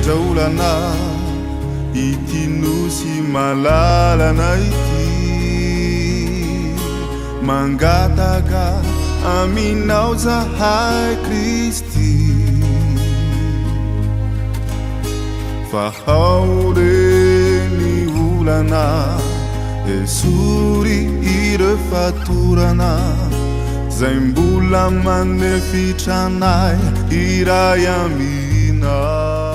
Misedra olana ity nosy malalana ity Mangataka aminao zahay Kristy Vahao re ny olana Esory ireo fatorana Zay mbola manefitra anay hiray aminao.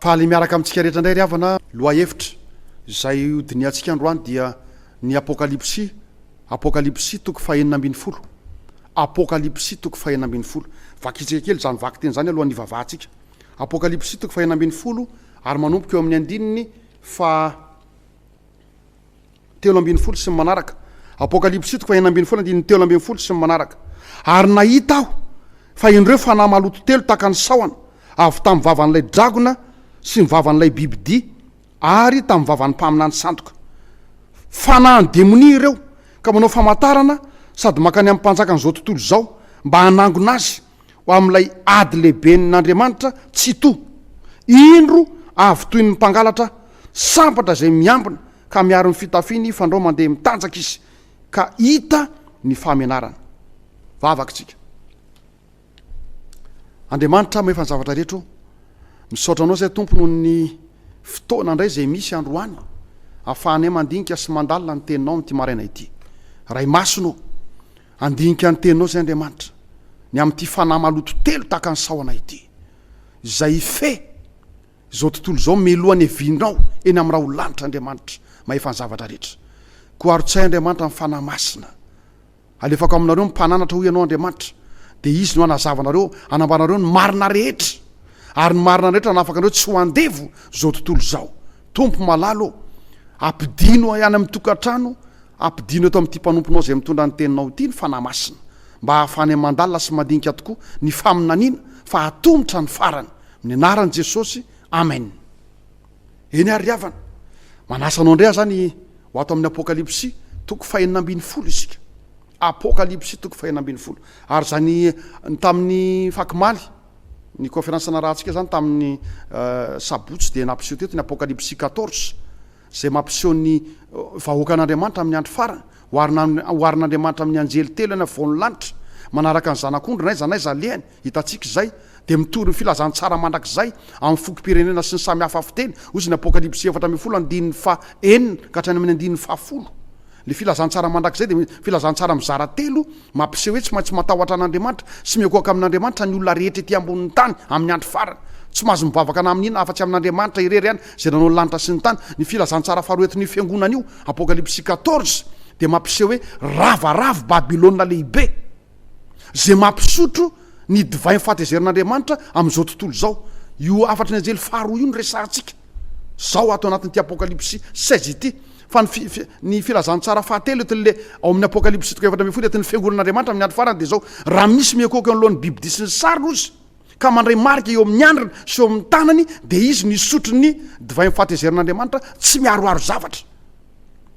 Faly miaraka amintsika rehetra indray ry havana. Lohahevitra izay hodinihantsika androany dia ny Apokalypsy, Apokalypsy toko fahenina ambinifolo. Apokalypsy toko fahenina ambinifolo. Vakintsika kely izany vakiteny izany alohan'ny hivavahantsika. Apokalypsy toko fahenina ambinifolo ary manomboka eo amin'ny andininy faha 13 sy ny manaraka. Apokalypsy toko fahenina ambinifolo andininy 13 sy ny manaraka. Ary nahita aho fa indreo fanahy maloto telo tahaka ny sahona avy tamin'ny vavan'ilay dragona sy ny vavan'ilay bibidia ary tamin'ny vavan'ny mpaminany sandoka. Fanahin'ny demonia ireo ka manao famantarana sady mankany amin'ny mpanjakan'izao tontolo izao mba hanangona azy ho amin'ilay ady lehiben'Andriamanitra Tsitoha. Indro avy toy ny mpangalatra sambatra izay miambina ka miaro ny fitafiany fandrao mandeha mitanjaka izy ka hita ny fahamenarany. Vavaka isika. Andriamanitra mahefa ny zavatra rehetra ô, misaotra Anao izay Tompo noho ny fotoana indray izay misy androany ahafahanay mandinika sy mandalina ny Teninao amin'ity maraina ity. Ray Masina ô, Handinika ny teninao izay Andriamanitra, ny amin'ity fanahy maloto telo tahaka ny sahona ity, izay hifehy izao tontolo izao melohan'ny hevianao eny amin'ny rahon'ny lanitra Andriamanitra mahefa ny zavatra rehetra. Koa arotsay Andriamanitra ny Fanahy Masina. Alefako aminareo ny mpananatra hoy ianao Andriamanitra, dia izy no hanazava anareo, hanambaranareo ny marina rehetra, ary ny marina rehetra hanafaka anareo tsy ho andevo izao tontolo izao. Tompo malala ô, ampidino ahy any amin'ny tokantrano Ampidino eto amin'ity mpanomponao izay mitondra ny teninao ity ny Fanahy Masina, mba hahafahanay mandalina sy mandinika tokoa ny faminaniana fa hatomotra ny farany. Amin'ny anaran'i Jesosy, Amen. Eny ary ry havana, manasa anao indray aho izany ho ato amin'ny Apokalypsy toko fahenina ambinifolo isika. Apokalypsy toko fahenina ambinifolo. Ary izany tamin'ny fakimaly, ny conférence narahantsika izany tamin'ny sabotsy dia nampiseho teto ny Apokalypsy 14. izay mampiseho ny vahoakan'Andriamanitra amin'ny andro farany, oharina oharin'Andriamanitra amin'ny anjely telo eny afovoan'ny lanitra, manaraka ny Zanak'ondry n'aiza n'aiza alehany, hitantsika izay, dia mitory ny filazantsara mandrakizay amin'ny fokom-pirenena sy ny samy hafa fiteny, hozy ny Apokalypsy 14 andininy faha enina ka hatrany amin'ny andininy faha folo. Ny filazantsara mandrakizay dia filazantsara mizara telo mampiseho hoe tsy maintsy matahotra an'Andriamanitra sy miankohoka amin'Andriamanitra ny olona rehetra ety ambonin'ny tany amin'ny andro farany. Tsy mahazo mivavaka na amin'inona afa-tsy amin'Andriamanitra irery ihany izay nanao ny lanitra sy ny tany. Ny filazantsara faharoa entin'io fiangonana io, Apokalypsy 14, dia mampiseho hoe ravaravo Babylona lehibe izay mampisotro ny divain'ny fahatezeran'Andriamanitra amin'izao tontolo izao. Io hafatry ny anjely faharoa io no resahantsika izao ato anatin'ity Apokalypsy 16 ity. Fa ny fi, fi, ny filazantsara fahatelo entin'le ao amin'ny Apokalypsy toko 14 entin'ny fiangonan'Andriamanitra amin'ny andro farany dia izao, raha misy miankohoka eo anoloan'ny bibidia sy ny sariny ozy, ka mandray marika eo amin'ny andriny sy eo amin'ny tanany, dia izy no hisotro ny divain'ny fahatezeran'Andriamanitra tsy miharoharo zavatra.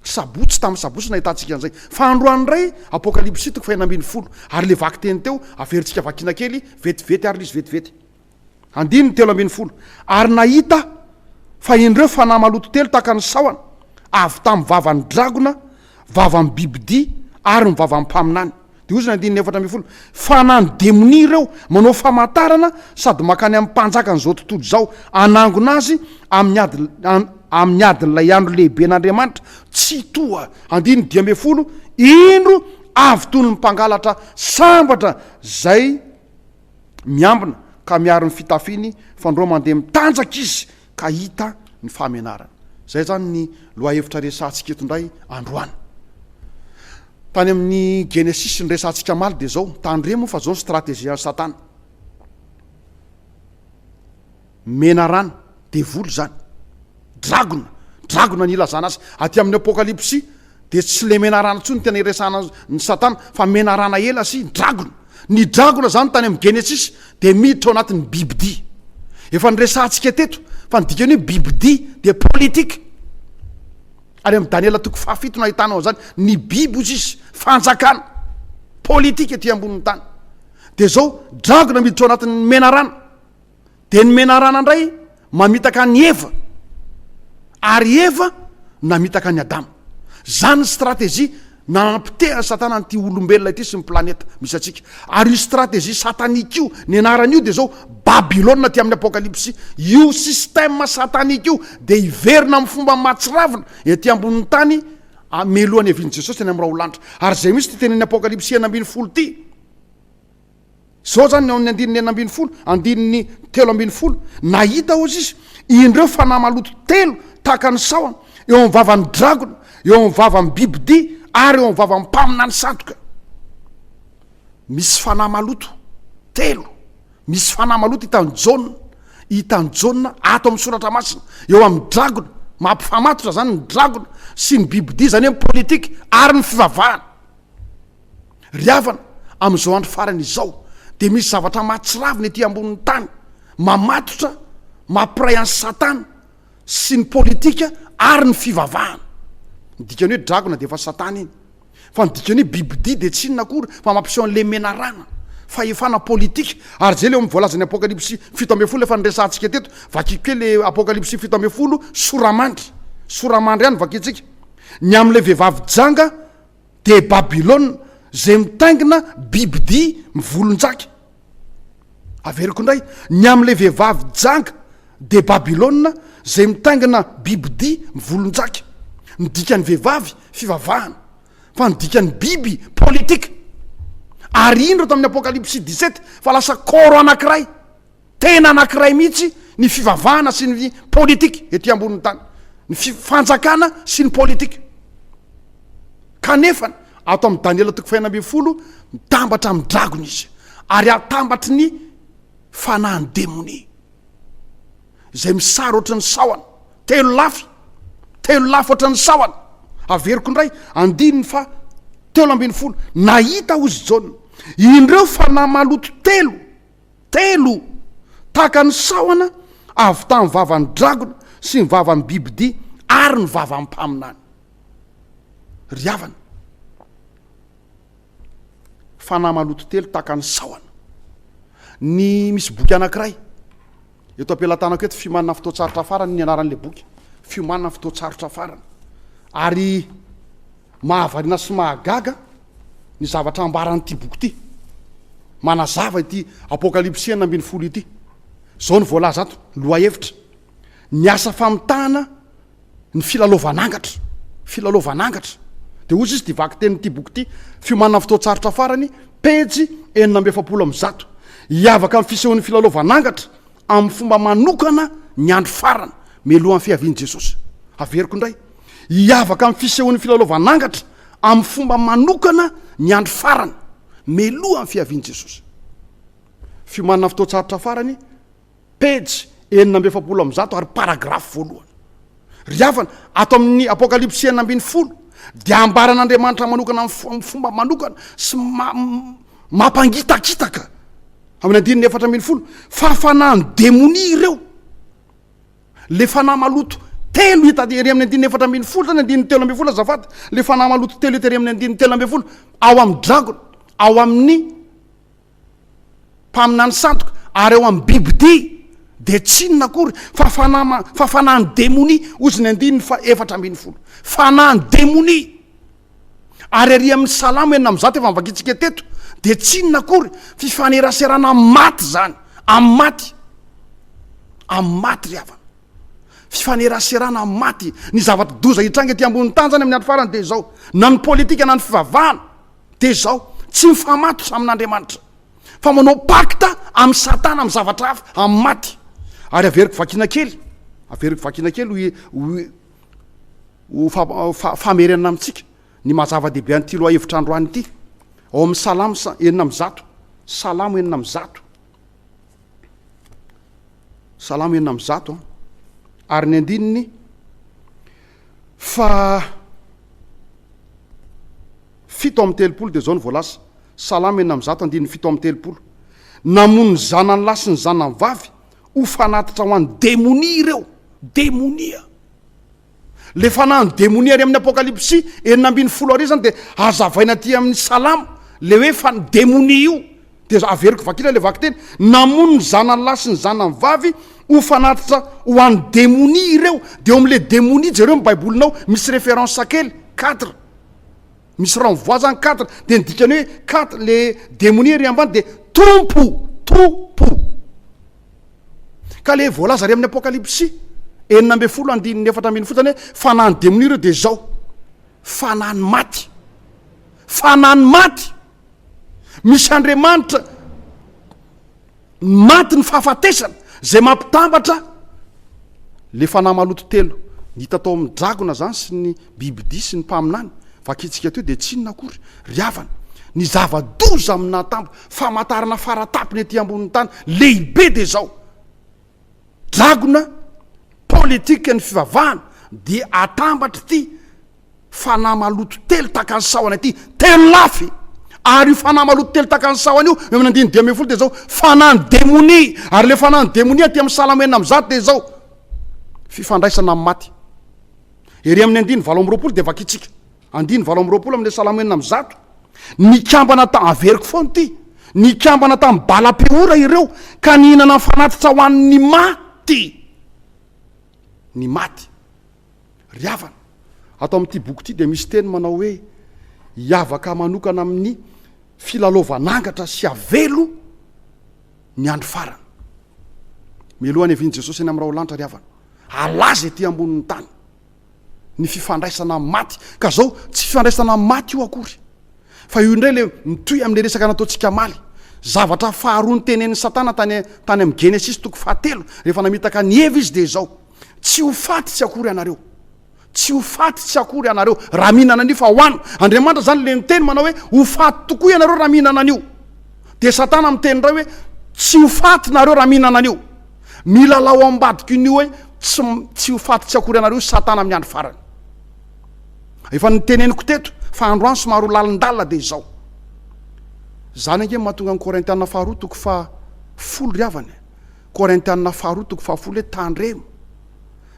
Sabotsy tamin'ny sabotsy nahitantsika an'izay. Fa androany indray, Apokalypsy toko fahenina ambinifolo. Ary le vakiteny teo, averintsika vakiana kely, vetivety ary le izy vetivety. Andininy 13, Ary nahita aho fa indreo fanahy maloto telo tahaka ny sahona, avy tamin'ny vavan'ny dragona, vavan'ny bibidia, ary ny vavan'ny mpaminany. Dia hozy ny andininy 14, Fanahin'ny demonia ireo, manao famantarana sady mankany amin'ny mpanjakan'izao tontolo izao, hanangona azy amin'ny ady, amin'ny adin'ilay andro lehiben'Andriamanitra Tsitoha. Andininy 15, Indro avy toy ny mpangalatra sambatra izay. miambina ka miaro ny fitafiany fandrao mandeha mitanjaka izy ka hita ny fahamenarana. Zay zany ny lohahevitra resahantsika eto indray androany. Tany amin'ny Genesisy ny resahantsika omaly dia zao, tandremo fa zao ny stratégie an'i Satana. Menarana, devoly izany. Dragona, dragona ny ilazana azy. Aty amin'ny Apokalypsy dia tsy le menarana intsony no tena iresahana ny Satana fa menarana ela sy dragona. Ny dragona izany tany amin'ny Genesisy dia miditra ao anatin'ny bibidia. Efa niresahantsika teto fa ny dikan'ny hoe bibidia dia politique. Any amin'ny Daniela toko fahafito no ahitanao an'izany. Ny biby hozy izy, fanjakana, politique ety ambonin'ny tany. Dia izao, dragona miditra ao anatin'ny menarana. Dia ny menarana indray. mamitaka an'i Eva, ary Eva namitaka an'i Adama. Zany ny stratégie nanapotehan'i Satana an'ity olombelona ity sy ny planeta misy antsika. Ary io stratégie satanique io, ny anaran'io dia zao, Babylona aty amin'ny Apokalypsy. Io système satanique io dia hiverina amin'ny fomba mahatsiravina ety ambonin'ny tany mialohan'ny havian'i Jesosy any amin'ny raholanitra. Ary izay mihitsy ity tenin'ny Apokalypsy 16 ity. Izao izany ny ao amin'ny andininy 16, andininy 13, Nahita hozy izy, indreo fanahy maloto telo tahaka ny sahona, eo amin'ny vavan'ny dragona, eo amin'ny vavan'ny bibidia, ary eo amin'ny vavan'ny mpaminany sandoka. Misy fanahy maloto telo, misy fanahy maloto hitan'i Jaona, hitan'i Jaona ato amin'ny soratra masina, eo amin'ny dragona, mampifamatotra izany ny dragona sy ny bibidia, izany hoe ny politika ary ny fivavahana. Ry havana, amin'izao andro farany izao dia misy zavatra mahatsiravina ety ambonin'ny tany, mamatotra, mampiray an'i Satana sy ny politika ary ny fivavahana. Ny dikan'ny hoe dragona dia efa Satana iny. Fa ny dikan'ny hoe bibidia dia tsy inona akory fa mampiseho an'ilay menarana, fahefana politika. Ary izay ilay eo amin'ny voalazan'ny Apokalypsy 17 efa niresahantsika teto. Vakiko kely ilay Apokalypsy 17, soramandry. Soramandry ihany vakintsika. Ny amin'ilay vehivavy janga dia Babylona izay mitaingina bibidia mivolon-jaky. Averiko indray, ny amin'ilay vehivavy janga dia Babylona izay mitaingina bibidia mivolon-jaky. Ny dikan'ny vehivavy, fivavahana. Fa ny dikan'ny biby, politika. Ary indro tamin'ny Apokalypsy 17 fa lasa koro anankiray. Tena anankiray mihitsy ny fivavahana sy ny politika ety ambonin'ny tany. Ny fanjakana sy ny politika. Kanefa, ato amin'i Daniela toko fahenina 16, mitambatra amin'ny dragona izy. Ary atambatry ny fanahin'ny demonia. Izay misary ohatran'ny sahona. Telo lafy. Telo lafy ohatran'ny sahona. Averiko indray, andininy faha 13. Nahita hozy Jaona. Indreo fanahy maloto telo. Telo, tahaka ny sahona avy tamin'ny vavan'ny dragona sy ny vavan'ny bibidia ary ny vavan'ny mpaminany. Ry havana, fanahy maloto telo tahaka ny sahona. Ny misy boky anankiray eto am-pelatanako eto, Fiomanana fotoan-tsarotra farany ny anaran'ilay boky. Fiomanana fotoan-tsarotra farany. Ary Mahavariana sy mahagaga ny zavatra ambaran'ity boky ity. Manazava ity Apokalypsy 16 ity. Izao no voalaza ato, lohahevitra, Ny asa famitahana ny filalaovan'angatra. Filalaovan'angatra. Dia hoy izy ity vakitenin'ity boky ity, Fiomanana fotoan-tsarotra farany, pejy 146. Hiavaka amin'ny fisehoan'ny filalaovan'angatra amin'ny fomba manokana ny andro farany, mialohan'ny fiavian'i Jesosy. Averiko indray. Hiavaka amin'ny fisehoan'ny filalaovan'angatra amin'ny fomba manokana ny andro farany, mialohan'ny fiavian'i Jesosy. Fiomanana fotoan-tsarotra farany, pejy 146 ary paragrafy voalohany. Ry havana, ato amin'ny Apokalypsy 16 dia ambaran'Andriamanitra manokana amin'ny fomba manokana sy mampangitakitaka amin'ny andininy 14 fa fanahin'ny demonia ireo. Le fanahy maloto telo hita ery amin'ny andininy 14 zany, andininy 13 azafady, le fanahy maloto telo hita ery amin'ny andininy 13 ao amin'ny dragona, ao amin'ny mpaminany sandoka ary ao amin'ny bibidia dia tsy inona akory fa fanahy fa fanahin'ny demonia, hozy ny andininy fa 14. Fanahin'ny demonia. Ary ary amin'ny Salamo 106 efa novakintsika teto dia tsy inona akory fifaneraserana amin'ny maty izany, amin'ny maty, amin'ny maty ry havana. Fifaneraserana amin'ny maty. Ny zava-doza hitranga ety ambonin'ny tany izany amin'ny andro farany dia izao, na ny politika na ny fivavahana dia izao, tsy mifamatotra amin'Andriamanitra fa manao pacte amin'i Satana amin'ny zavatra hafa, amin'ny maty. Ary averiko vakiana kely, averiko vakiana kely ho Ho famerenana amintsika ny maha zava-dehibe an'ity lohahevitra androany ity, ao amin'ny Salamo 106, Salamo 106, Salamo 106, ary ny andininy fa 37 dia izao no voalaza, Salamo 106 andininy 37, namono ny zanany lahy sy ny zanany vavy ho fanatitra ho an'ny demonia ireo, demonia. Le fanahin'ny demonia ary amin'ny Apokalypsy 16 ary zany de hazavaina aty amin'ny Salamo le hoe fa ny demonia io de averiko vakina le vakiteny, namono ny zanany lahy sy ny zanany vavy Ho fanatitra ho an'ny demonia ireo. Dia eo amin'ilay demonia, jereo ny baibolinao, misy référence kely, quatre. Misy renvoi zany quatre. Dia ny dikany hoe quatre, le demonia ery ambany dia tompo, tompo. Ka le voalaza ary amin'ny Apokalypsy 16 andininy 14 zany hoe fanahin'ny demonia ireo dia izao, fanahin'ny maty. Fanahin'ny maty. Misy Andriamanitra Ny maty ny fahafatesana izay mampitambatra le fanahy maloto telo ny hita tao amin'ny dragona zany sy ny bibidia sy ny mpaminany vakintsika teo dia tsy inona akory ry havana ny zava-doza amin'ny nahatambo famantarana faratapony ety ambonin'ny tany lehibe dia zao dragona politika ny fivavahana dia atambatry ity Fanahy maloto telo tahaka ny sahona ity, telo lafy. Ary io fanahy maloto telo tahaka ny sahona io, eo amin'ny andininy 15 dia izao, fanahin'ny demonia. Ary ilay fanahin'ny demonia aty amin'ny Salamo 106 dia izao, fifandraisana amin'ny maty. Ery amin'ny andininy 28 dia vakintsika. Andininy 28 amin'ilay Salamo 106. Nikambana ta, averiko foana ity, nikambana tamin'ny Bala-peora ireo ka nihinana ny fanatitra ho an'ny maty. Ny maty. Ry havana, ato amin'ity boky ity dia misy teny manao hoe, Hiavaka manokana amin'ny filalaovan'angatra sy avelo ny andro farany. Mialoha ny havian'i Jesosy eny amin'ny raholanitra ry havana, halaza ety ambonin'ny tany ny fifandraisana amin'ny maty. Ka zao, tsy fifandraisana amin'ny maty io akory, fa io indray le mitohy amin'le resaka nataontsika omaly. Zavatra faharoa notenenin'i Satana tany tany amin'ny Genesisy toko fahatelo, rehefa namitaka an'i Eva izy dia izao, Tsy ho faty tsy akory ianareo. Tsy ho faty tsy akory ianareo raha mihinana an'io fa hoano. Andriamanitra izany le niteny manao hoe ho faty tokoa ianareo raha mihinana an'io. Dia Satana miteny indray hoe tsy ho faty nareo raha mihinana an'io. Milalao ao ambadik'io hoe tsy tsy ho faty tsy akory ianareo Satana amin'ny andro farany. Efa niteneniko teto fa androany somary ho lalindalina dia izao. Izany ange mahatonga ny Korintiana faharoa toko faha folo ry havana e. Korintiana faharoa toko fahafolo hoe tandremo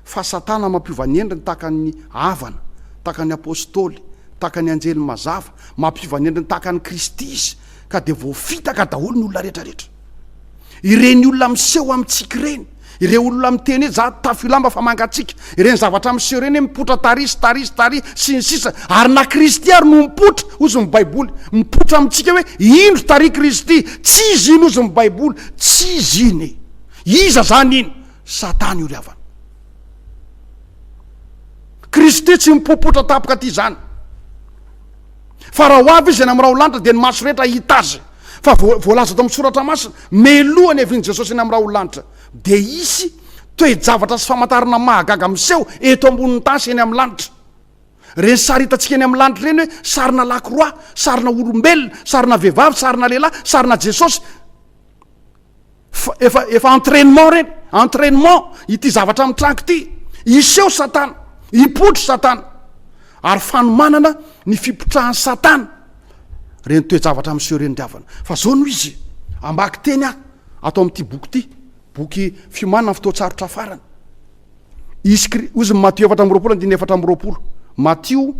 fa satana mampiova ny endriny tahaka ny havana, tahaka ny apostoly, tahaka ny anjely mazava, mampiova ny endriny tahaka an'i Kristy izy ka dia voafitaka daholo ny olona rehetra rehetra. Ireny olona miseho amintsika ireny, ireo olona miteny hoe za tafio lamba fa mangatsiaka, ireny zavatra miseho ireny hoe mipoitra tary sy tary sy tary sy ny sisa, ary na Kristy ary no mipoitra, hozy ny baiboly, mipoitra amintsika hoe indro tary Kristy, tsy izy iny hozy ny baiboly, Tsy izy iny e! Iza zany iny? Satana io ry havana. Kristy tsy mipopotra tampoka aty izany. Fa raha ho avy izy any amin'ny raholanitra dia ny maso rehetra hahita azy. Fa voalaza ato amin'ny soratra masina, meloha ny havian'i Jesosy eny amin'ny raholanitra dia hisy toe-javatra sy famantarana mahagaga miseho eto ambonin'ny tany sy eny amin'ny lanitra. Ireny sary hitantsika eny amin'ny lanitra ireny hoe sarina lakroa, sarina olombelona, sarina vehivavy, sarina lehilahy, sarina Jesosy. Fa efa efa entrainement reny, entrainement ity zavatra mitranga ity. Hiseho Satana, hipotry Satana. Ary fanomanana ny fipotrahan'i Satana reny toe-javatra miseho ireny ry havana. Fa zao no izy, amaky teny aho ato amin'ity boky ity, boky fiomanana ny fotoan-tsarotra farany. Hisy kri-, hozy ny Matio 24 andininy 24. Matio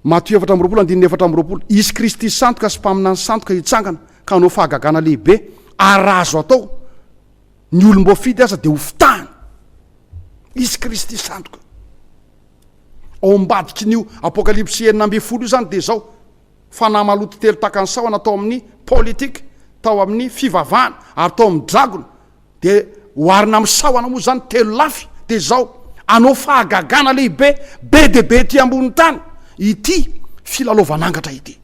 Matio 24 andininy 24, Hisy Kristy sandoka sy mpaminany sandoka hitsangana ka hanao fahagagana lehibe, ary raha azo atao, ny olom-boafidy aza dia hofitahany. Hisy Kristy sandoka. Ao ambadikin'io Apokalypsy 16 io izany dia izao, fanahy maloto telo tahaka ny sahona tao amin'ny politika, tao amin'ny fivavahana, ary tao amin'ny dragona. Dia oharina amin'ny sahona moa izany telo lafy, dia izao, hanao fahagagana lehibe be dia be ety ambonin'ny tany ity filalaovan'angatra ity.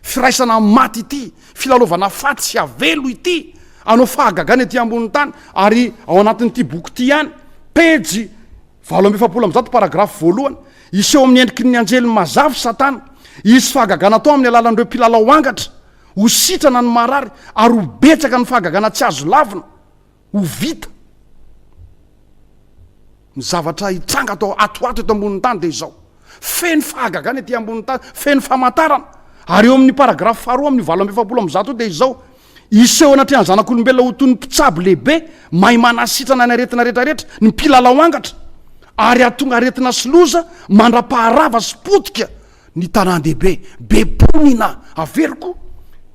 Firaisana amin'ny maty ity, filalaovana faty sy avelo ity, hanao fahagagana ety ambonin'ny tany, ary ao anatin'ity boky ity ihany, pejy 148 paragrafy voalohany, hiseho amin'ny endriky ny anjely mazava Satana, hisy fahagagana atao amin'ny alalan'ireo mpilalao angatra, Ho sitrana ny marary ary ho betsaka ny fahagagana tsy azo lavina ho vita. Ny zavatra hitranga ato ato ato eto ambonin'ny tany dia izao. Feno fahagagana ety ambonin'ny tany, feno famantarana. Ary eo amin'ny paragrafy faharoa amin'ny 148 dia izao. Hiseho anatrehan'ny zanak'olombelona ho toy ny mpitsabo lehibe mahay manasitrana ny aretina rehetrarehetra, ny mpilalao angatra, ary hahatonga aretina sy loza mandra-paharava sy potika ny tanàn-dehibe be mponina. Averiko,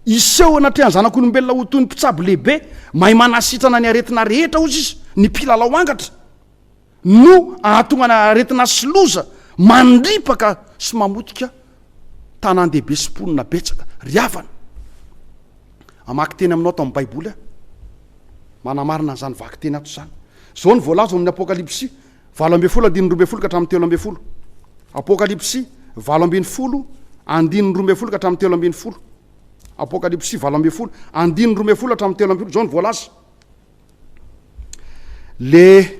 Hiseho anatrehan'ny zanak'olombelona ho toy ny mpitsabo lehibe mahay manasitrana ny aretina rehetra, hozy izy, ny mpilalao angatra no ahatonga ny aretina sy loza mandripaka sy mamotika tanàn-dehibe sy mponina betsaka. Ry havana, hamaky teny aminao ato amin'ny Baiboly aho, manamarina an'izany vakiteny ato izany. Izao no voalaza ao amin'ny Apokalypsy 18 andininy 12 ka hatramin'ny 13. Apokalypsy 18 andininy 12 ka hatramin'ny 13. Apokalypsy 18 andininy 12 hatramin'ny 13, izao no voalaza. Le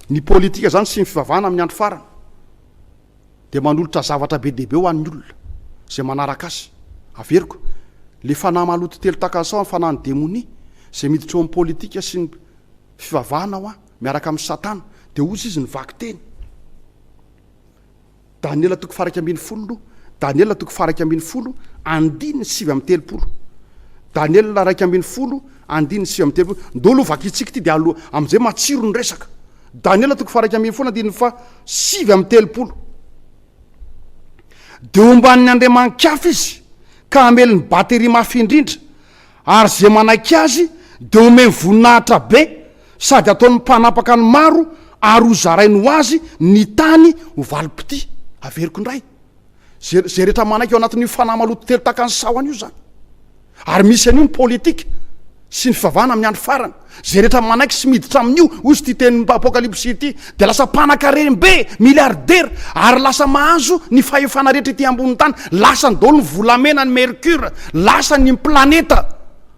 ny politika zany sy ny fivavahana amin'ny andro farany dia manolotra zavatra be dia be ho an'ny olona izay manaraka azy. Averiko, le fanahy maloto telo tahaka an'izao, ny fanahin'ny demonia izay miditra eo amin'ny politika sy ny fivavahana hoa miaraka amin'i Satana, dia hozy izy ny vakiteny. Daniela toko faha 11, Daniela toko faha 11, andininy 39. Daniela 11, andininy 39. Ndao aloha vakintsika ity dia aloha amin'izay matsiro ny resaka. Daniela toko faha 11, andininy faha 39. Dia homban'ny andriamani-kafa izy ka hamely ny bateria mafy indrindra, ary izay manaiky azy dia homeny voninahitra be sady ataony mpanapaka ny maro ary ho zarainy ho azy ny tany ho valim-pitia. Averiko indray, ze ze rehetra manaiky ao anatin'io fanahy maloto telo tahaka ny sahona io zany. Ary misy an'io ny politika sy ny fivavahana amin'ny andro farany. Ze rehetra manaiky sy miditra amin'io, hoy izy ity tenin'ny Apokalypsy ity, dia lasa mpanankarem-be, milliardaire, ary lasa mahazo ny fahefana rehetra ety ambonin'ny tany. Lasany daholo ny volamena, ny mercure, lasany ny planeta.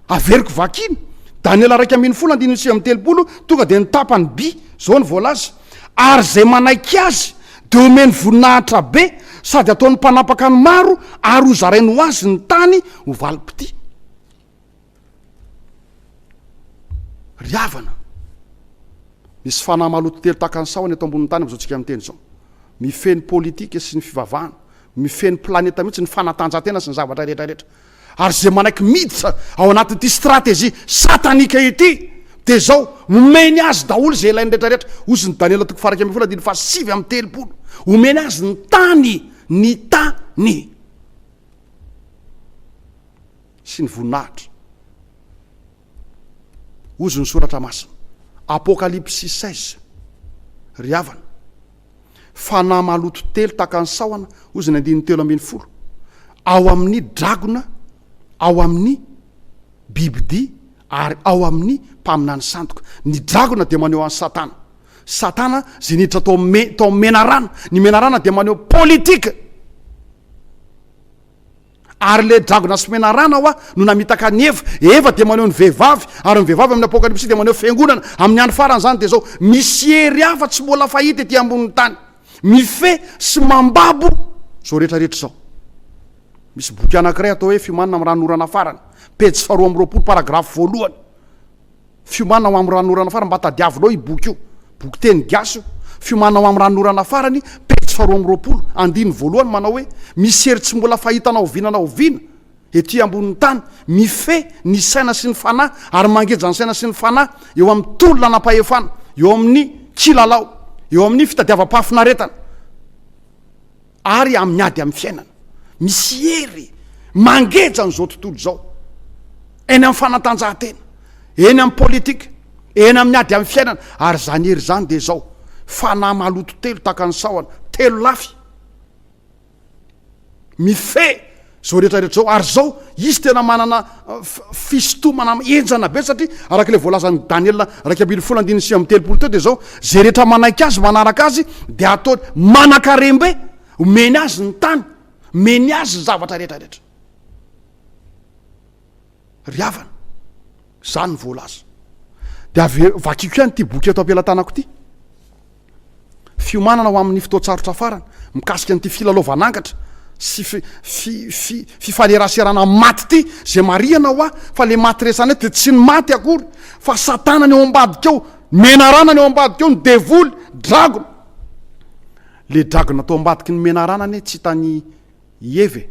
Averiko vakina, Daniela 11 andininy 39, tonga dia ny tapany by, zao no voalaza, Ary izay manaiky azy dia omeny voninahitra be sady ataony mpanapaka ny maro ary hozarainy ho azy ny tany ho valim-pitia. Ry havana, misy fanahy maloto telo tahaka ny sahona eto ambonin'ny tany amin'izao tsika miteny izao. Mifehy ny politika sy ny fivavahana, mifehy ny planeta mihitsy, ny fanatanjahantena sy ny zavatra rehetra rehetra. Ary izay manaiky miditra ao anatin'ity stratégie satanika ity dia izao, omeny azy daholo izay ilainy rehetra rehetra. Hozy ny Daniela toko faha 11 andininy faha 39. Omeny azy ny tany, ny tany sy ny voninahitra. Hozy ny soratra masina. Apokalypsy 16. Ry havana. Fanahy maloto telo tahaka ny sahona, hozy ny andininy 13, ao amin'ny dragona, ao amin'ny bibidia ary ao amin'ny mpaminany sandoka. Ny dragona dia maneho an'i Satana. Satana izay niditra tao amin'ny tao amin'ny menarana. Ny menarana dia maneho politika. Ary ilay dragona sy menarana hoa no namitaka an'i Eva. Eva dia maneho ny vehivavy, ary ny vehivavy amin'ny Apokalypsy dia maneho fiangonana. Amin'ny andro farany izany dia izao, misy hery hafa tsy mbola fahita ety ambonin'ny tany, mifehy sy mambabo izao rehetra rehetra izao. Misy boky anankiray atao hoe Fiomanana amin'ny ranonorana farany, pejy faharoa amby 20, paragrafy voalohany. Fiomanana ho amin'ny ranonorana farany, mba tadiavinao io boky io. Boky teny gasy io. Fiomanana ho amin'ny ranonorana farany, pejy faharoa amby 20, andininy voalohany manao hoe, Misy hery tsy mbola fahita na oviana na oviana ety ambonin'ny tany, mifehy ny saina sy ny fanahy ary mangeja ny saina sy ny fanahy eo amin'ny tolona anam-pahefana, eo amin'ny kilalao, eo amin'ny fitadiavam-pahafinaretana. ary amin'ny ady amin'ny fiainana. Misy hery mangeja an'izao tontolo izao, eny amin'ny fanatanjahantena, eny amin'ny politika, eny amin'ny ady amin'ny fiainana, ary izany hery izany dia izao, fanahy maloto telo tahaka ny sahona, telo lafy, mifehy Zao rehetra rehetra zao ary zao izy tena manana fisintomana henjana be satria araka ilay voalazan'i Daniela 11 andininy 39 teo dia zao zay rehetra manaiky azy manaraka azy dia ataony manan-karem-be, omeny azy ny tany, omeny azy ny zavatra rehetra rehetra. Ry havana, zany ny voalaza. Dia avy vakiko ihany ity boky eto am-pelatanako ity. Fiomanana ho amin'ny fotoan-tsarotra farany mikasika an'ity filalaovan'angatra sy fi, fi, fi, fifaneraserana maty ity, izay marihana hoa fa le maty resana eto dia tsy ny maty akory fa satana ny ao ambadika ao, menarana ny ao ambadika ao, ny devoly, dragona. Le dragona tao ambadiky ny menarana anie tsy hitan'i Eva e,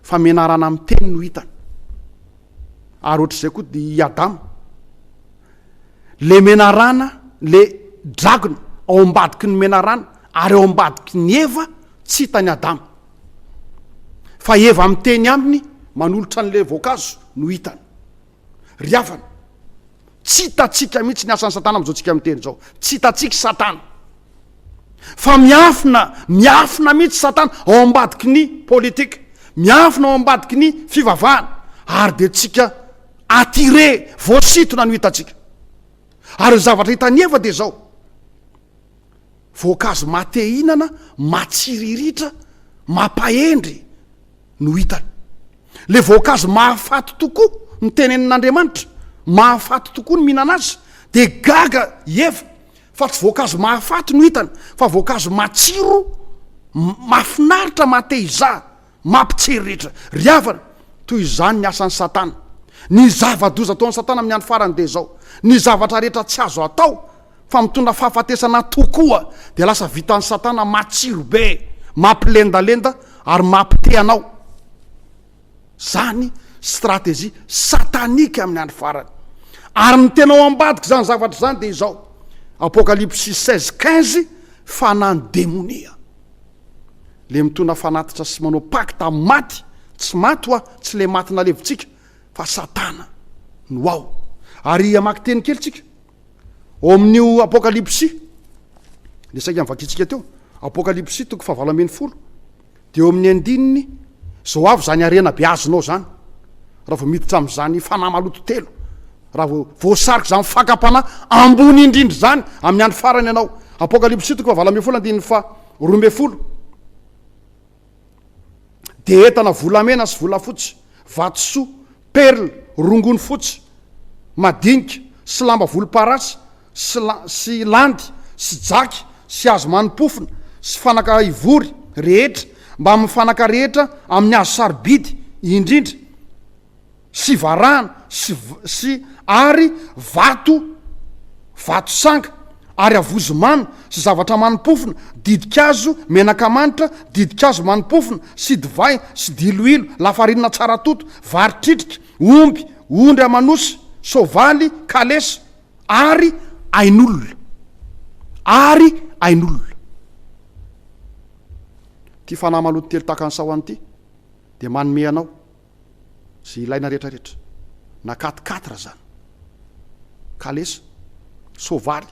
fa menarana miteny no hitany. Ary ohatr'izay koa i Adama. Le menarana, le dragona ao ambadiky ny menarana ary ao ambadiky ny Eva tsy hitan'i Adama. Fa Eva miteny aminy manolotra an'le voankazo. no hitany. Ry havana, tsy hitantsika mihitsy ny asan'i Satana amin'izao tsika miteny izao. Tsy hitantsika i Satana. Fa miafina, miafina mihitsy Satana ao ambadiky ny politika, miafina ao ambadiky ny fivavahana, ary dia tsika attiré, voasintona no hitantsika. Ary ny zavatra hitan'i Eva dia izao, voankazo maha-te-hihinana, matsiriritra, mampahendry no hitany. Le voankazo mahafaty tokoa no tenenin'Andriamanitra, mahafaty tokoa ny mihinana azy, dia gaga i Eva fa tsy voankazo mahafaty no hitany fa voankazo matsiro, mahafinaritra, maha-te-hizaha. Mampitsiriritra. Ry havana, toy izany ny asan'i Satana. Ny zava-doza ataon'i Satana amin'ny andro farany dia izao, ny zavatra rehetra tsy azo atao fa mitondra fahafatesana tokoa dia lasa vitan'i Satana matsiro be, mampilendalenda ary mampite anao. Izany stratégie satanique amin'ny andro farany. Ary ny tena ao ambadik'izany zavatra izany dia izao, Apokalypsy 16, 15, fanahin'ny demonia. Le mitondra fanatitra sy manao pacte amin'ny maty, tsy maty hoa, tsy le maty nalevitsika fa satana no ao. Ary hamaky teny kely tsika ao amin'io apokalypsy le saika novakintsika teo, apokalypsy toko fahavalo 18, de eo amin'ny andininy zao avy zany harena be azonao zany raha vao miditra amin'izany fanahy maloto telo, raha vao voasarika izany fakam-panahy ambony indrindra izany amin'ny andro farany ianao. Apokalypsy toko fahavalo 18 andininy faha 12. Dia entana volamena sy volafotsy, vatosoa, perla, rongony fotsy madinika, sy lamba volomparasy, sy la, sy landy, sy jaky, sy hazo mani-pofona, sy fanaka ivory rehetra, mbamin'ny fanaka rehetra amin'ny hazo sarobidy indrindra, sy varahana sy sy ary vato vato sanga ary avozo mamy sy zavatra mani-pofona, ditin-kazo menaka manitra, ditin-kazo mani-pofona sy divay sy diloilo, lafarinina tsara toto, vary tritrika, omby, ondry aman'osy, soavaly, kalesa, ary ain'olona, ary ain'olona. Ity fanahy maloto telo tahaka ny sahona ity dia manome anao Izay ilaina rehetra rehetra. Na quatre quatre zany. Kalesa, soavaly,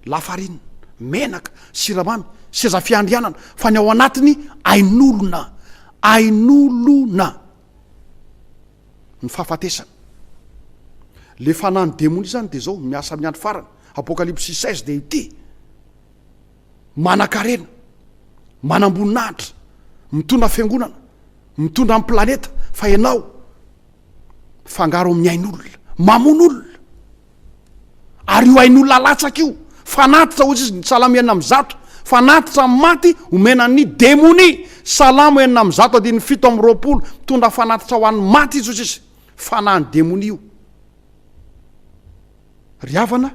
lafarina, menaka, siramamy, seza fiandrianana, fa ny ao anatiny ain'olona, ain'olona. Ny fahafatesana. Le fanahin'ny demonia zany de zao, miasa amin'ny andro farany. Apokalypsy 16 de ity. Manankarena, manamboninahitra, mitondra fiangonana, mitondra ny planeta fa ianao mifangaro amin'ny ain'olona, mamono olona. Ary io ain'olona alatsaka io, fanatitra hoy izy ny Salamo 106, fanatitra amin'ny maty omena ny demonia. Salamo 106 andininy 27, mitondra fanatitra ho an'ny maty izy hoy izy, fanahin'ny demonia io. Ry havana,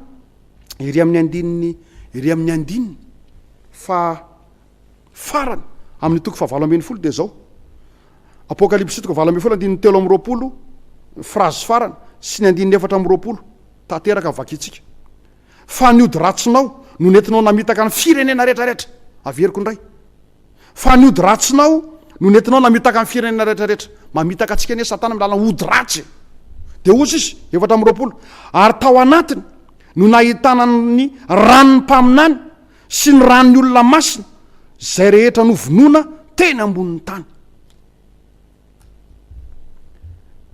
ery amin'ny andininy, ery amin'ny andininy fa farany amin'ny toko fahavalo 18 dia izao. Apokalypsy toko 18 andininy 23, frazy farany, sy ny andininy 24, tanteraka vakintsika. Fa ny ody ratsinao no nentinao namitaka ny firenena rehetrarehetra. Averiko indray. Fa ny ody ratsinao no nentinao namitaka ny firenena rehetrarehetra. Mamitaka antsika anie Satana amin'ny alalan'ny ody ratsy. Dia hoy izy, 24, ary tao anatiny no nahitana ny ran'ny mpaminany sy ny ran'ny olona masina, izay rehetra novonoina teny ambonin'ny tany.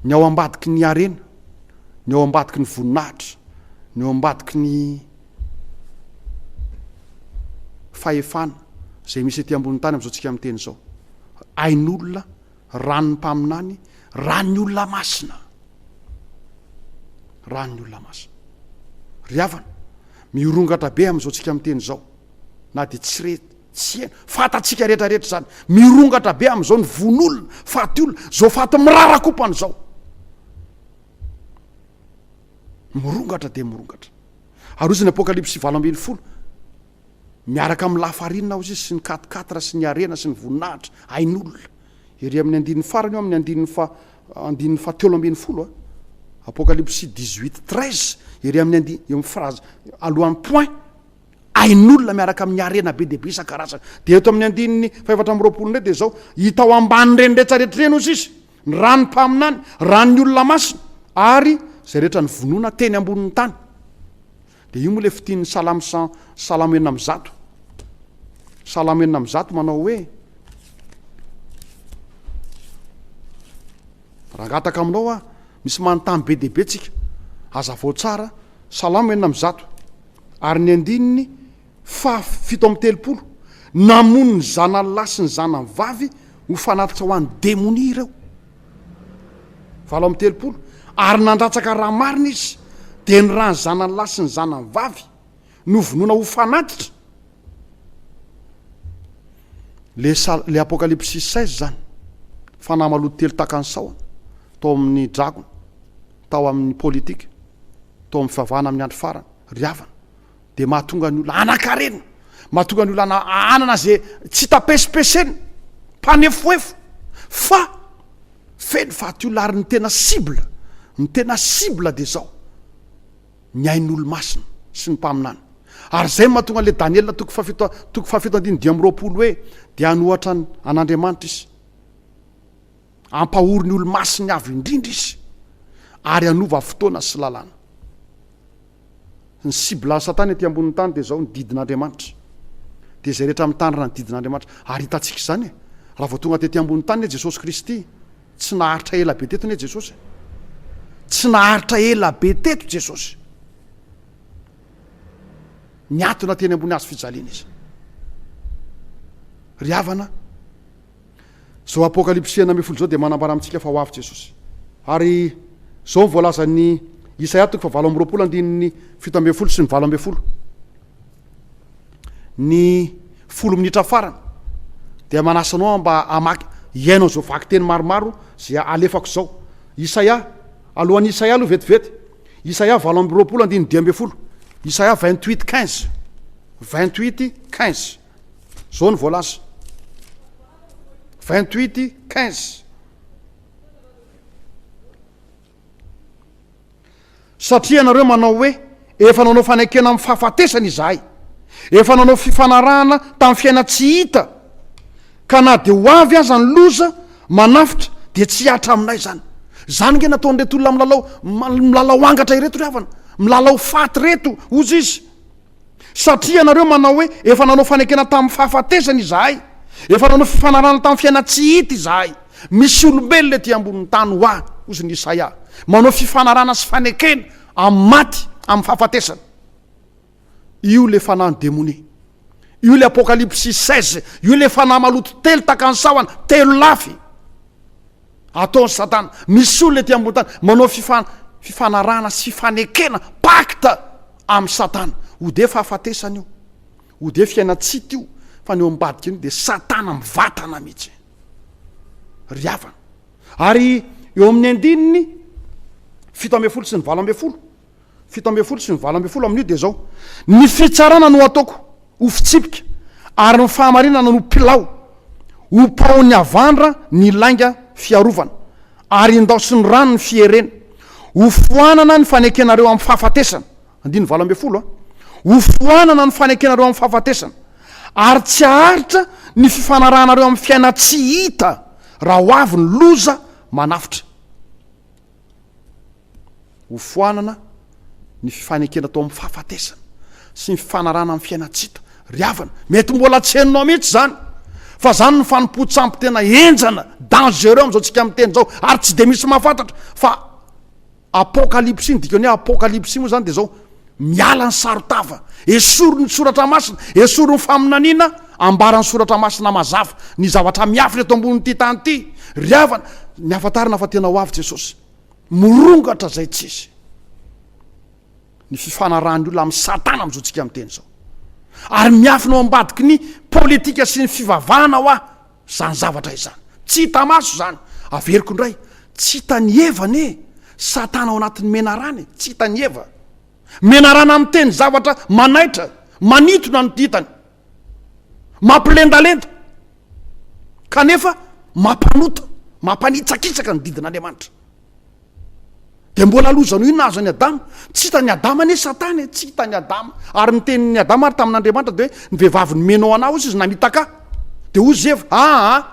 Ny ao ambadiky ny harena, ny ao ambadiky ny voninahitra, ny ao ambadiky ny fahefana izay misy ety ambonin'ny tany amin'izao tsika miteny izao. Ain'olona, ran'ny mpaminany, ran'ny olona masina. Ran'ny olona masina. Ry havana, mirongatra be amin'izao tsika miteny izao, na dia tsy re tsy heno, fantatsika rehetra rehetra izany, mirongatra be amin'izao ny vono olona, faty olona, izao faty mirarakopana izao. Mirongatra dia mirongatra. Ary hoy ny Apokalypsy 18, miaraka amin'ny lafarinina hozy izy sy ny quatre-quatre sy ny harena sy ny voninahitra, ain'olona. Ery amin'ny andininy farany eo amin'ny andininy fa andininy faha 13 a. Apokalypsy 18 13 ery amin'ny andininy eo amin'ny phrase alohan'ny point ain'olona miaraka amin'ny harena be dia be isan-karazany. Dia eto amin'ny andininy faha 24 indray dia izao, hita ao ambanin'ireny rehetra rehetra ireny hozy izy. ny ran'ny mpaminany, ran'ny olona masina, ary izay rehetra novonoina teny ambonin'ny tany. Dia io moa ilay fitian'ny Salamo Salamo 106. Salamo 106 manao hoe, Raha angataka aminao aho, misy manontany be dia be tsika. Hazavao tsara, Salamo 106, ary ny andininy faha 37, namono ny zanany lahy sy ny zanany vavy ho fanatitra ho an'ny demonia ireo. 38, ary nandatsaka rà marina izy, dia ny ràn'ny zanany lahy sy ny zanany vavy novonoina ho fanatitra. Le sa, le Apokalypsy 16 zany, fanahy maloto telo tahaka ny sahona, tao amin'ny dragona, tao amin'ny politika, tao amin'ny fivavahana amin'ny andro farany, ry havana, dia mahatonga ny olona hanan-karena, mahatonga ny olona hanana izay tsy hita pesipesena, mpanefoefo, fa feno faty olona ary ny tena cible, ny tena cible dia izao, ny ain'olo-masina sy ny mpaminany. Ary izay no mahatonga an'ilay Daniela toko fahafito, toko fahafito andininy 25 hoe dia hanohatra an'Andriamanitra izy. Hampahory ny olo-masiny avo indrindra izy ary hanova fotoana sy lalàna. Ny cible Satana ety ambonin'ny tany dia izao, ny didin'Andriamanitra. Dia izay rehetra mitandrina ny didin'Andriamanitra. Ary hitantsika izany e. Raha vao tonga tety ambonin'ny tany anie Jesosy Kristy, tsy naharitra ela be teto anie Jesosy e. Tsy naharitra ela be teto Jesosy. Niatona teny ambony hazo fijaliana izy. Ry havana, Izao Apokalypsy 16 izao dia manambara amintsika fa ho avy Jesosy. Ary izao ny voalazan'i Isaia toko fahavalo amby roapolo andininy 17 sy ny 18. Ny folo minitra farany dia manasa anao mba hamaky hihaino an'izao vakiteny maromaro izay alefako izao. Isaia, alohan'i Isaia aloha vetivety. Isaia 28 andininy 15. Isaia 28 15. 28 15. Zao no voalaza. 28 15. Satria ianareo manao hoe, Efa nanao fanekena amin'ny fahafatesana izahay, efa nanao fifanarahana tamin'ny fiainan-tsy hita, ka na dia ho avy aza ny loza manafotra, dia tsy hihatra aminay izany. Izany ange nataon'ireto olona milalao, milalao angatra ireto ry havana, milalao faty ireto, hozy izy. Satria ianareo manao hoe, Efa nanao fanekena tamin'ny fahafatesana izahay, efa nanao fifanarahana tamin'ny fiainan-tsy hita izahay. Misy olombelona ety ambonin'ny tany ho ahy, hozy ny Isaia, manao fifanarahana sy fanekena amin'ny maty, amin'ny fahafatesana. Io ilay fanahin'ny demonia. Io ilay Apokalypsy 16. Io ilay fanahy maloto telo tahaka ny sahona, telo lafy. Ataon'i Satana. Misy olona ety ambony tany manao fifanarahana sy fifanekena, pacte, amin'i Satana. Ho dia fahafatesana io, ho dia fiainan-tsita io, fa ny eo ambadika io dia Satana mivatana mihitsy. Ry havana. Ary eo amin'ny andininy 17 sy ny 18, 17 sy ny 18 amin'io dia izao, Ny fitsarana no ataoko ho fitsipika, ary ny fahamarinana no pilao, ho paon'ny havandra ny lainga fiarovana, ary indaosin'ny rano ny fierena. Ho foanana ny fanekenareo amin'ny fahafatesana. Andininy 18 a. Ho foanana ny fanekenareo amin'ny fahafatesana, ary tsy haharitra ny fifanarahanareo amin'ny fiainan-tsy hita, raha ho avy ny loza manafotra. Ho foanana ny fifanekena tao amin'ny fahafatesana sy ny fifanarahana amin'ny fiainan-tsy hita. Ry havana, mety mbola tsy henonao mihitsy izany, fa izany ny fanompoan-tsampy tena henjana, dangereux amin'izao tsika miteny izao, ary tsy dia misy mahafantatra fa apokalypsy, ny dikany hoe apokalypsy moa izany dia izao, miala ny saron-tava, esory ny soratra masina, esory ny faminaniana, ambaran'ny soratra masina mazava ny zavatra miafina eto ambonin'ity tany ity. Ry havana, ny hafantarana fa tena ho avy Jesosy. Mirongatra izay tsisy ny fifanarahan'ny olona amin'i Satana amin'izao tsika miteny izao. Ary miafina ao ambadiky ny politika sy ny fivavahana hoa izany zavatra izany. Tsy hita maso izany. Averiko indray, tsy hitan'i Eva anie Satana ao anatin'ny menarana e, tsy hitan'i Eva. Menarana miteny zavatra manaitra, manintona no hitany. Mampilendalenda. Kanefa mampanota, mampanitsakitsaka ny didin'Andriamanitra. Dia mbola loza noho inona azo an'i Adama? Tsy hitan'i Adama anie Satana e, tsy hitan'i Adama. Ary ny tenin'i Adama ary tamin'Andriamanitra dia hoe ny vehivavy nomenao anah hozy izy namitaka ahy. Dia hozy Eva, aa,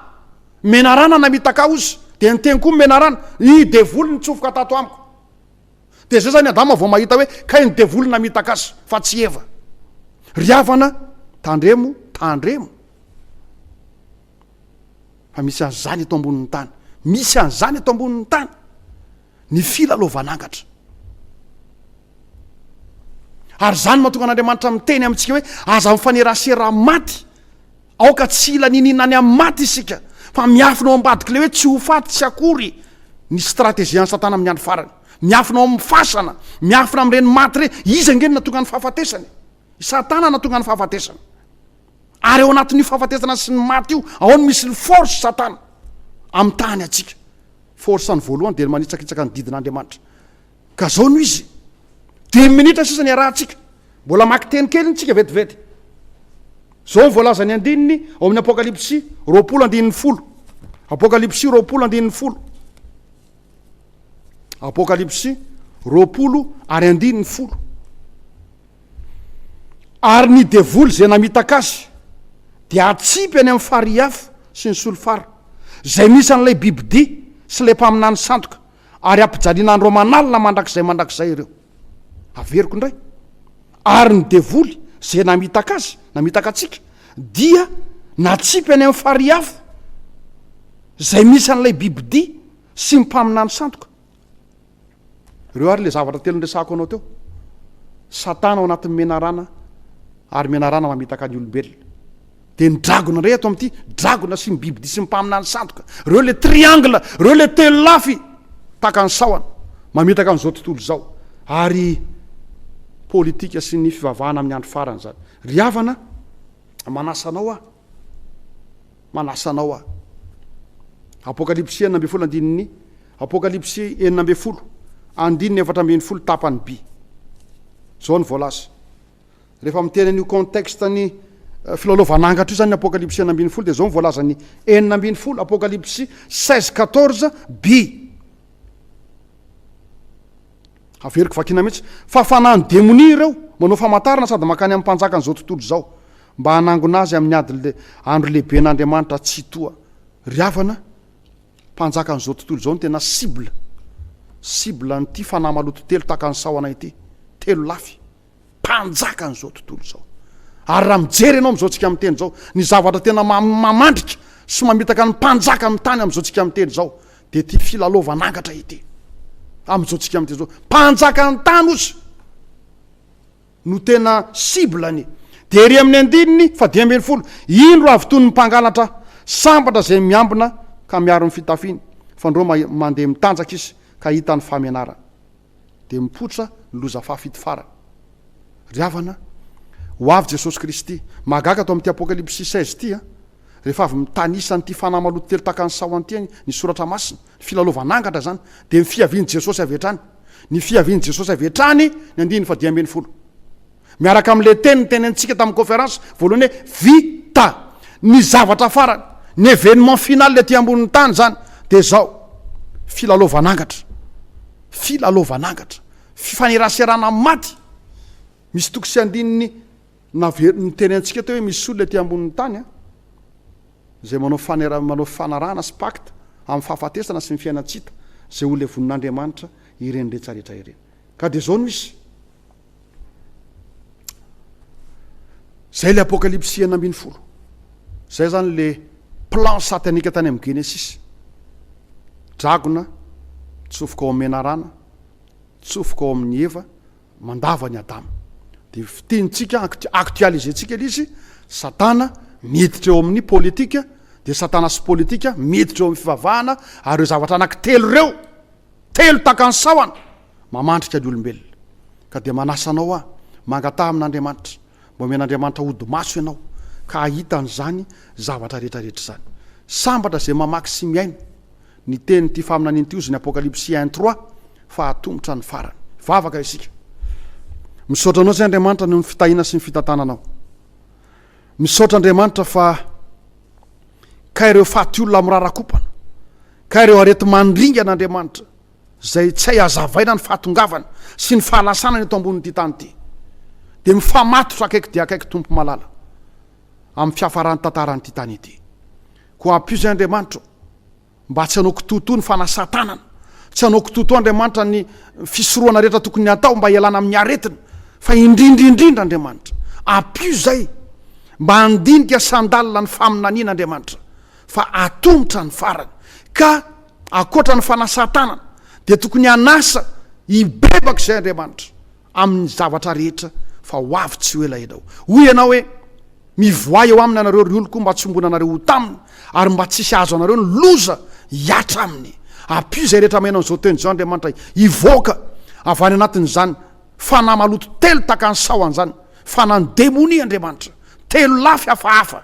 menarana namitaka ahy hozy. Dia niteny koa ny menarana, Ny devoly nitsofoka tato amiko. Dia izay izany Adama vao mahita hoe kay ny devoly namitaka azy fa tsy Eva. Ry havana, tandremo, tandremo. Fa misy an'izany eto ambonin'ny tany. Misy an'izany eto ambonin'ny tany. Ny filalaovan'angatra. Ary izany mahatonga an'Andriamanitra miteny amintsika hoe aza mifanerasera maty. Aoka tsy hila niniana any amin'ny maty isika, fa miafina ao ambadik'ilay hoe tsy ho faty tsy akory ny stratégie an'i Satana amin'ny andro farany. Miafina ao amin'ny fasana, miafina amin'ireny maty ireny. Iza ange no nahatonga ny fahafatesana e? I Satana nahatonga ny fahafatesana. Ary ao anatin'io fahafatesana sy ny maty io, ao no misy ny force Satana amitahany antsika. Force-ny voalohany dia ny manitsakitsaka ny didin'Andriamanitra. Ka zao no izy. Dimy minitra sisa niarahantsika. Mbola maka teny kely tsika vetivety. Zao ny voalazan'ny andininy ao amin'ny Apokalypsy 20 andininy 10. Apokalypsy 20 andininy 10. Apokalypsy 20 ary andininy 10. Ary ny devoly izay namitaka azy dia hatsipy any amin'ny farihy afo sy ny solifara, izay misy an'ilay bibidia sy ilay mpaminany sandoka, ary hampijaliana andro aman'alina mandrakizay mandrakizay ireo. Averiko indray. Ary ny devoly izay namitaka azy, namitaka antsika, dia natsipy any amin'ny farihy afo izay misy an'ilay bibidia sy ny mpaminany sandoka. Ireo ary ilay zavatra telo niresahako anao teo. Satana ao anatin'ny menarana ary menarana mamitaka ny olombelona. Dia ny dragona indray ato amin'ity, dragona sy ny bibidia sy ny mpaminany sandoka. Ireo ilay triangle, ireo ilay telo lafy tahaka ny sahona mamitaka an'izao tontolo izao. Ary politika sy ny fivavahana amin'ny andro farany izany. Ry havana, manasa anao aho. Manasa anao aho. Apokalypsy 16 andininy Apokalypsy 16 andininy 14 tapany by. Izao no voalaza. Rehefa miteny an'io contexte ny filalaovan'angatra io zany ny Apokalypsy 16 dia izao no voalazan'ny 16 Apokalypsy 16 14 by. Averiko vakina mihitsy fa fanahin'ny demonia ireo, manao famantarana sady mankany amin'ny mpanjakan'izao tontolo izao, mba hanangona azy amin'ny ady le, andro lehiben'Andriamanitra Tsitoha. Ry havana, mpanjakan'izao tontolo izao no tena cible, cible an'ity fanahy maloto telo tahaka ny sahona ity, telo lafy. Mpanjakan'izao tontolo izao. Ary raha mijery ianao amin'izao tsika miteny izao, ny zavatra tena mamandrika sy mamitaka ny mpanjaka amin'ny tany amin'izao tsika miteny izao, dia ity filalaovan'angatra ity. Amin'izao tsika miteny izao, mpanjakan'ny tany ozy no tena cible-ny. Dia ery amin'ny andininy fa 15, indro avy toy ny mpangalatra, sambatra izay miambina ka miaro ny fitafiany, fandroa mandeha mitanjaka izy ka hita ny fahamenarany. dia mipoitra ny loza fahafito farany. Ry havana, ho avy Jesosy Kristy. Mahagaga ato amin'ity Apokalypsy 16 ity an, rehefa avy mitanisa an'ity fanahy maloto telo tahaka ny sahona ity ny Soratra Masina, ny filalaovan'angatra izany, dia ny fiavian'i Jesosy avy hatrany. Ny fiavian'i Jesosy avy hatrany ny andininy faha-15. Miaraka amin'ilay teny nitenenintsika tamin'ny conférence voalohany hoe vita. Ny zavatra farany, ny événement final ety ambonin'ny tany izany dia izao, filalaovan'angatra. Filalaovan'angatra. Fifaneraserana maty. Misy toko sy andininy naver- nitenenintsika teo hoe misy olona ety ambonin'ny tany an, izay manao fanera- manao fifanarahana sy pacte amin'ny fahafatesana sy ny fiainan-tsy hita, izay ho levonin'Andriamanitra ireny rehetrarehetra ireny. Ka dia izao no izy. Zay le Apokalypsy 16. Zay zany le plan satanika tany amin'ny Genesisy. Dragona tsofoka ao amin'ny menarana, tsofoka ao amin'ny Eva, mandava ny Adama. De fitenintsika, actualiser-tsika le izy, Satana miditra eo amin'ny politika, de Satana sy politika miditra eo amin'ny fivavahana, ary ireo zavatra anankitelo ireo, telo tahaka ny sahona, mamandrika ny olombelona. Ka dia manasa anao aho, mangataha amin'Andriamanitra, mba omen'Andriamanitra hodi-maso ianao, ka hahita an'izany zavatra rehetra rehetra izany. Sambatra izay mamaky sy mihaino ny tenin'ity faminaniana ity, hozy ny Apokalypsy un trois, fa hatomotra ny farany. Hivavaka isika. Misaotra anao izay Andriamanitra noho ny fitahiana sy ny fitantananao. Misaotra Andriamanitra fa ka ireo faty olona mirarakompana, ka ireo areti-mandringana Andriamanitra, izay tsy hay hazavaina ny fahatongavany sy ny fahalasanany eto ambonin'ity tany ity, dia mifamatotra akaiky dia akaiky Tompo malala amin'ny fiafaran'ny tantaran'ity tany ity. Koa ampio izay Andriamanitra ô, mba tsy hanao kitoatoa ny fanasan-tanana, tsy hanao kitoatoa Andriamanitra ny fisorohana rehetra tokony hatao mba hialana amin'ny aretina, fa indrindra indrindra Andriamanitra, ampio izay mba handinika sy handalina ny faminaniana Andriamanitra fa atomotra ny farany, ka ankoatra ny fanasan-tanana dia tokony hanasa hibebaka izay Andriamanitra amin'ny zavatra rehetra fa ho avy tsy ho ela ianao. Hoy ianao hoe, Mivoaha eo aminy ianareo ry oloko mba tsy hombonanareo ho taminy ary mba tsy hisy hahazo anareo ny loza hihatra aminy. Ampio izay rehetra maheno an'izao teny izao Andriamanitra hivoaka avy any anatin'izany fanahy maloto telo tahaka ny sahona izany, fanahin'ny demonia Andriamanitra, telo lafy hafahafa.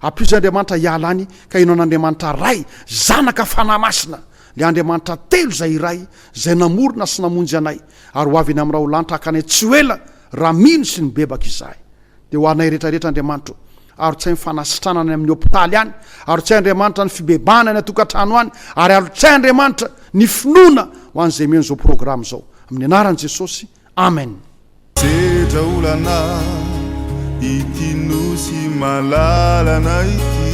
Ampio izay Andriamanitra hiala any ka hino an'Andriamanitra Ray, Zanaka, Fanahy Masina, ilay Andriamanitra telo izay iray izay namorona sy namonjy anay ary ho avy eny amin'ny raholanitra haka anay tsy ho ela raha mino sy mibebaka izahay. Dia ho anay rehetra rehetra Andriamanitra o. Arotsay ny fanasitranana any amin'ny hopitaly any, arotsay Andriamanitra ny fibebahana any an-tokantrano any, ary arotsay Andriamanitra ny finoana ho an'izay mino izao programa izao. Amin'ny anaran'i Jesosy, Amen. Sedra olana ity nosy malalana ity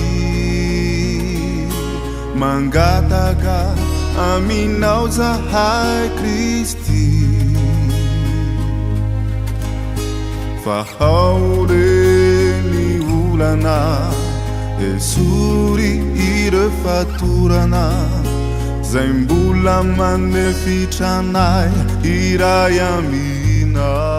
Mangataka aminao zahay Kristy Vahao re ny olana Esory ireo fatorana Zay mbola manefitra anay hiray aminao.